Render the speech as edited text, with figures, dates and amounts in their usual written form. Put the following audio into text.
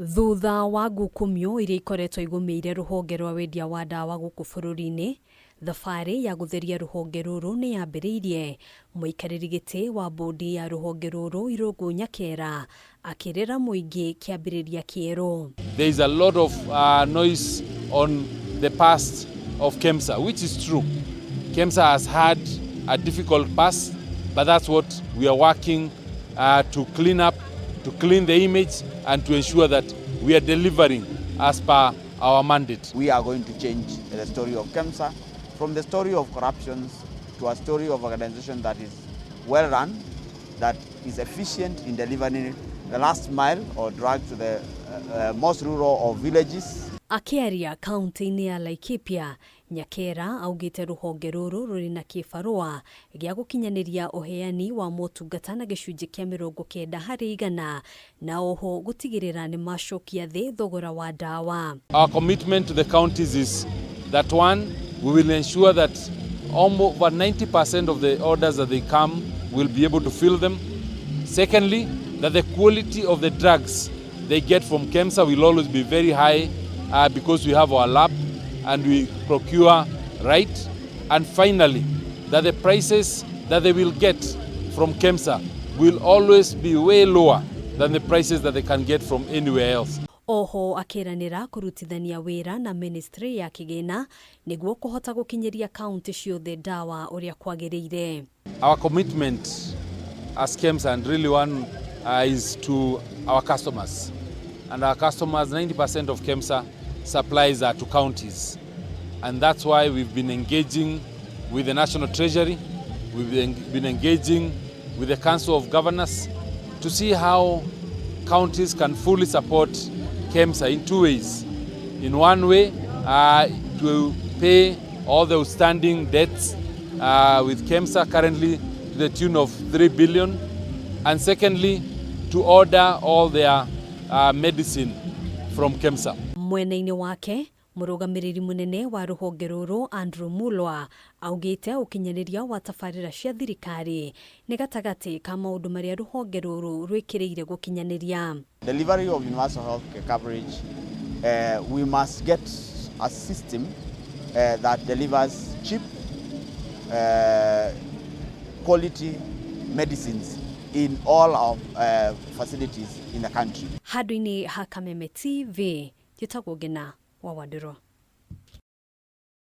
Thutha wa ngukumio iria ikoretwo igũmĩire rũhonge rwa wendia wa ndawa gũkũ bũrũri-inĩ, thabarĩ ya gũtheria rũhonge rũrũ nĩ yambĩrĩirie. Mũikarĩri gĩtĩ wa bũndi ya rũhonge rũrũ Irũngũ Nyakera akĩrĩra mũingĩ kĩambĩrĩria kĩerũ. There is a lot of noise on the past of KEMSA, which is true. KEMSA has had a difficult past, but that's what we are working to clean up, to clean the image, and to ensure that we are delivering as per our mandate. We are going to change the story of KEMSA from the story of corruptions to a story of organization that is well run, that is efficient in delivering the last mile or drug to the most rural of villages. Akĩaria kaunti-inĩ ya Laikipia, Nyakera augĩte rũhonge rũrũ rũrĩ na kĩbarũa gĩa gũkinyanĩria ũheani wa motungata na gĩcunjĩ kĩa 90% na oho gũtigĩrĩra nĩ macokia thĩ thogora wa ndawa. Our commitment to the counties is that, one, we will ensure that almost over 90% of the orders that they come will be able to fill them. Secondly, that the quality of the drugs they get from KEMSA will always be very high because we have our lab and we procure right. And finally, that the prices that they will get from KEMSA will always be way lower than the prices that they can get from anywhere else. Oho akĩranĩra kũrutithania wĩra na ministry ya kĩgĩna nĩguo kũhota gũkinyĩria kaunti ciothe ndawa ũrĩa kwagĩrĩire. Our commitment as KEMSA, and really one, is to our customers. And our customers, 90% of KEMSA supplies are to counties. And that's why we've been engaging with the National Treasury, we've been engaging with the Council of Governors to see how counties can fully support KEMSA in two ways. In one way, to pay all the outstanding debts with KEMSA, currently to the tune of 3 billion. And secondly, to order all their medicine from KEMSA. Mwena-inĩ wake, mũrũgamĩrĩri mũnene wa rũhonge rũrũ Andrew Mulwa augĩte ũkinyanĩria wa tabarĩra cia thirikari nĩ gatagatĩ ka maũndũ marĩa rũhonge rũrũ rwĩkĩrĩire gũkinyanĩria. Delivery of universal health care coverage, we must get a system that delivers cheap, quality medicines in all our facilities in the country. Handũ-inĩ ha Kameme TV, njĩtagwo Ngina wa Wandirwa.